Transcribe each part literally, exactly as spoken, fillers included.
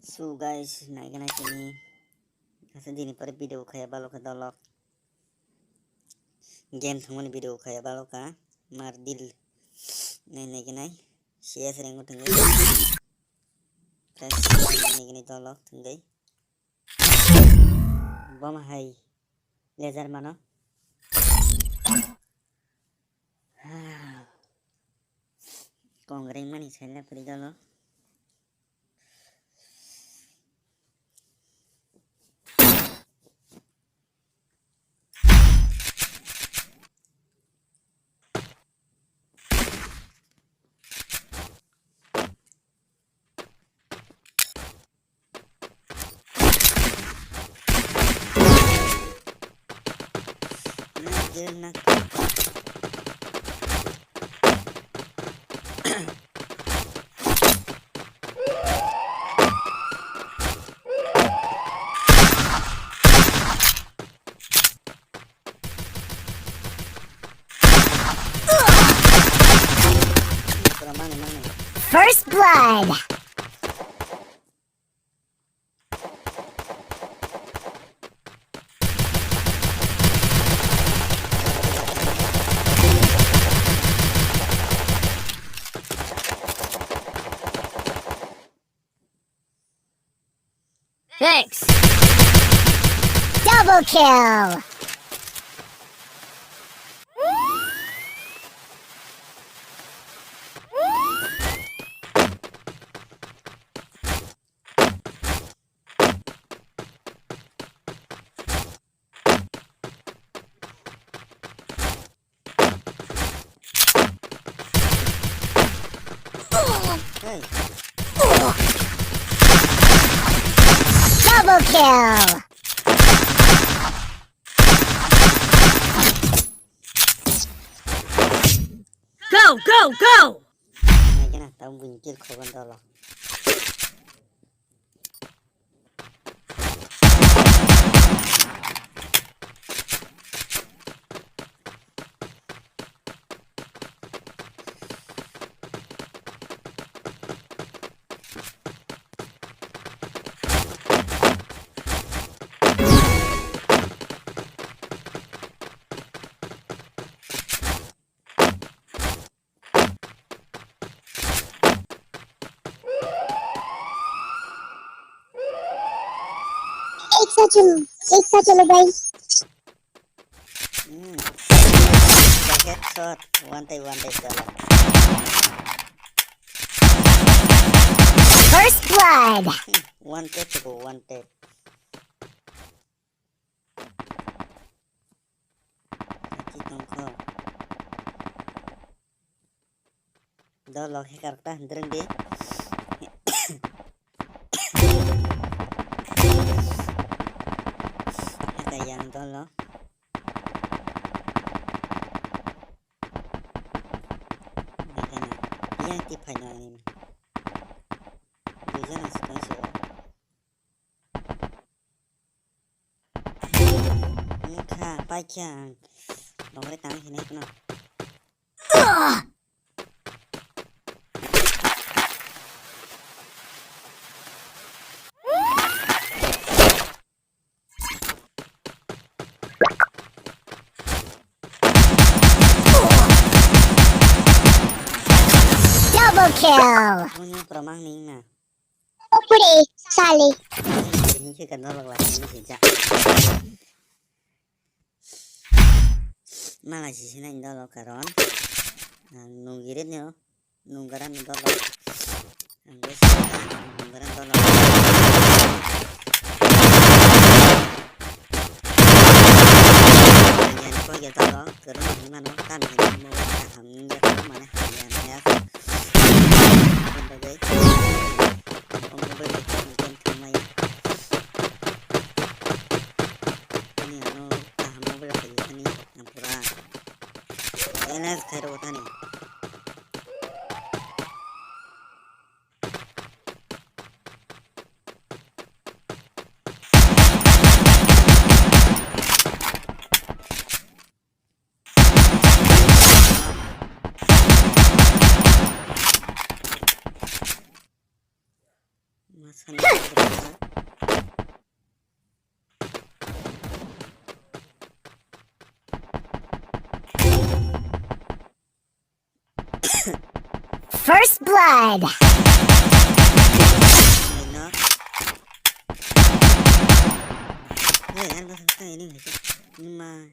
So guys, naiganai tini asa dini pore video khaya baloka dolok. Game thangmani video khaya baloka mar dil nai naiganai C S rango thangwi. Guys, naiganai dolok thangwi. Bom hai laser mano. Kong ring mani saila puri dolo. First blood. Thanks. Double kill. Hey. Double kill. Go, go, go! Nai kena tamo buini kill khoban dolo. एक साथ चलो, एक साथ चलो भाई। Hmm. Headshot, one tap, one tap, dolo. First blood. One tap, one tap. Kati tongkho. Dolo hacker ta hindreng di. Hacker yang dolo. Hacker yang ti phaino ani. Duijon aswk tongsi o. Wngkha, paikha ang. Bongre tang hinai kheno. Double kill. Boni promang ning na. Pure sale. Ini sih kan tolok lah, ini sih, Cak. Malai sisi na indo lo karon. Ang nung girit nyo. Nung garan indo lo. Ang gue sih, nung garan indo lo. Yang kau ya tolong, kerana mana kan ini mau kaham ni ya, mana hanya ya. Indo gue. Ang gue berbicara tentang mai. Ani ano kaham mobile khayo thani ang pura N S khairo thani. Masani First blood. Hey, no. Hey, ano sa sa ini, ini ma.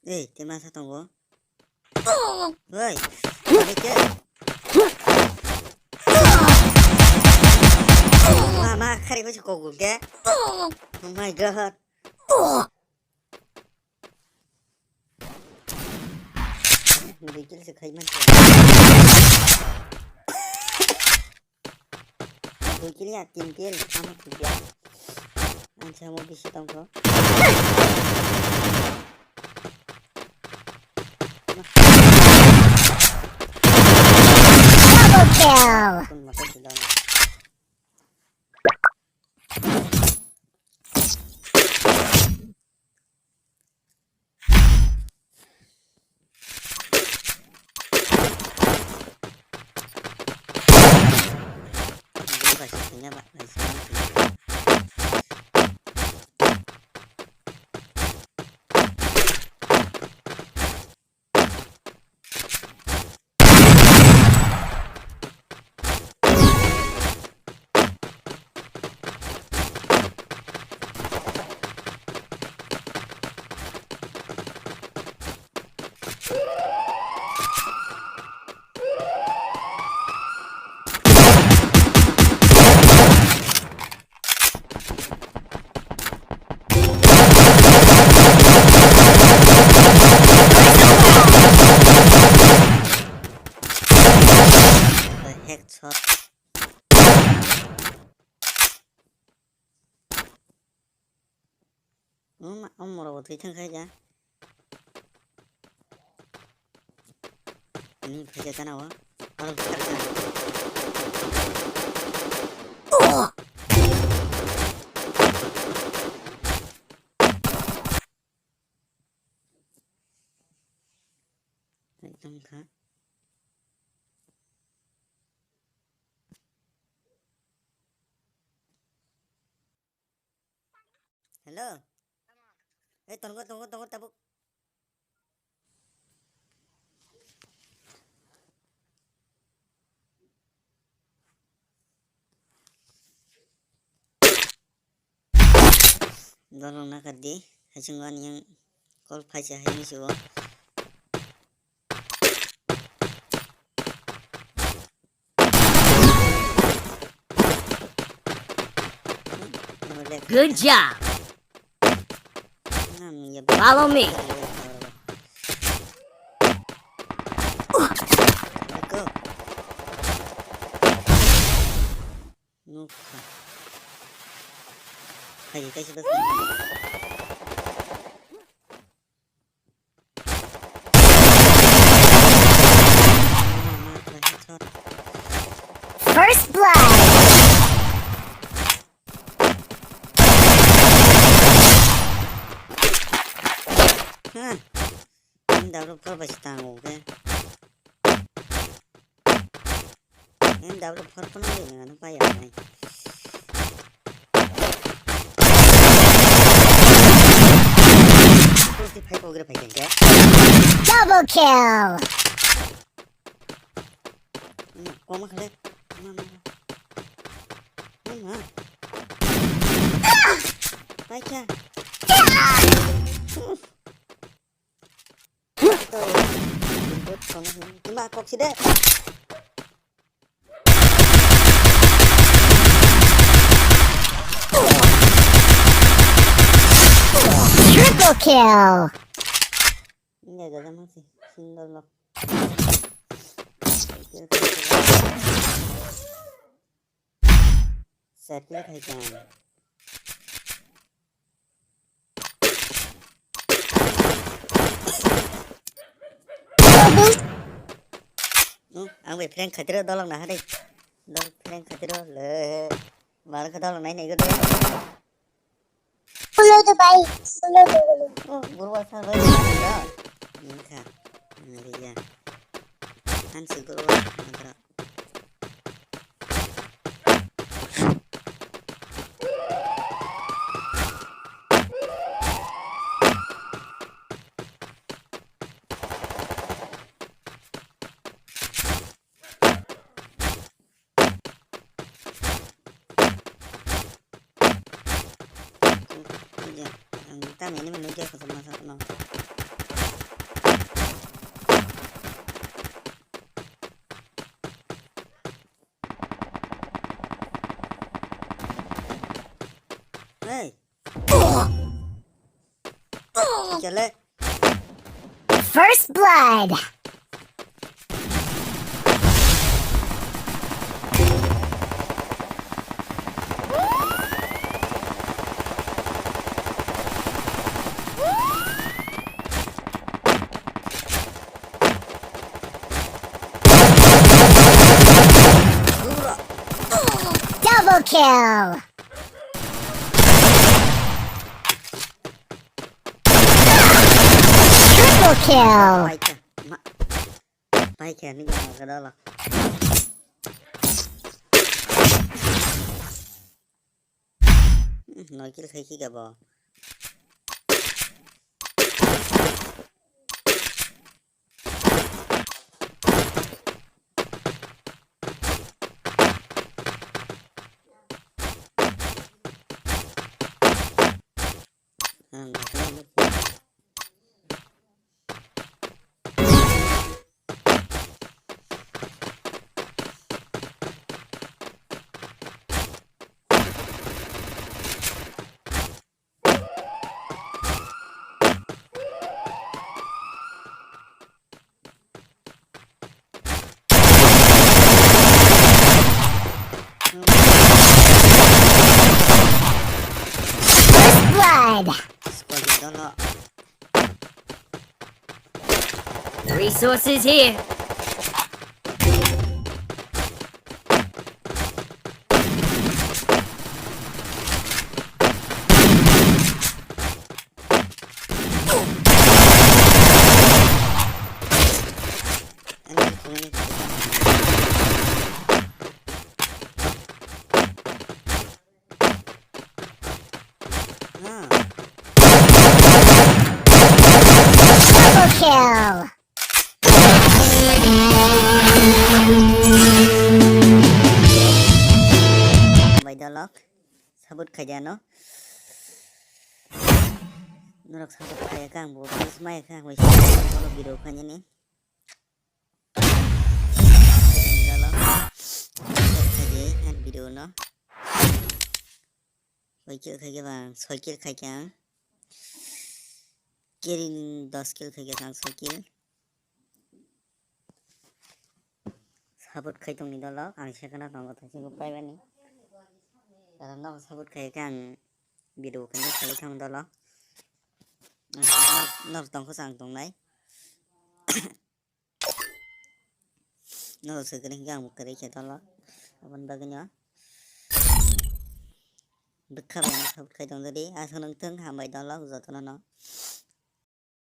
Ei, tei masa tongo. Oi, ini ke? Mama, kari basi kogul ke? Oh my God. Ini kill se khai man. Dui kill ya, tin kill, ama tin kill. Ang samo bisi tongkho. Double kill. Kun mata sudah. Headshot. Oma, omorok bo thwi thang kha ja. Ani phaikha gana o. Aro thwi thang kha. Thwi thang kha. Hello. Ei, tongo, tongo, tongo, tabuk. Dolong nakar di, hachung ani yang call phaisa hai ni sibo. Good job. Follow me. Nukha. Hai, kaisa bas. First blood. Ha. Ini double four bai se tango ke. Ini double four pun ada yang anu payah nih. Terus di fight ogre fight ke. Double kill. Ini koma kale. Mama. Mama. Fight ya. Ima kok side. Triple kill. Ini ada sama sih, single lock. Settle khai kha. No, ang bai prank khaitiro dolok na hade. Dolok prank khaitiro le. Mar kha dolok nai nai go de. Follow the bike. Follow the. Oh, guru asa bai. Ni kha. Ni ya. Han si guru. Tamo enemy nukya kotor masa no. Hey. Chale. First blood. Double kill. Triple kill. Paikha. Ma. Paikha ni gana kada la. Hmm, no kill khai ki gabo. First blood. Resources here. Double kill. Bai dalok, support khaidi ano. Norok support khaiya khe ang bo please mai khe ang bai video khainani. Khaidi ang video no. Koi kill khaikhe bang, soi kill khaikhe ang. Carry dos kill khaikhe ang, soi kill. Support khai tongni dolo, ang second round tongo, thaisingbo paibani. Aro no support khaikhe ang video khaina khalai thang dolo. Nor tongkho chang tongnai. No, swkang hinkhe ang bo kwrwi khe tolo. Aboni bagwino bwkha bai no support khai tongdi. Aswk nung thung, hambai tolo jotono no.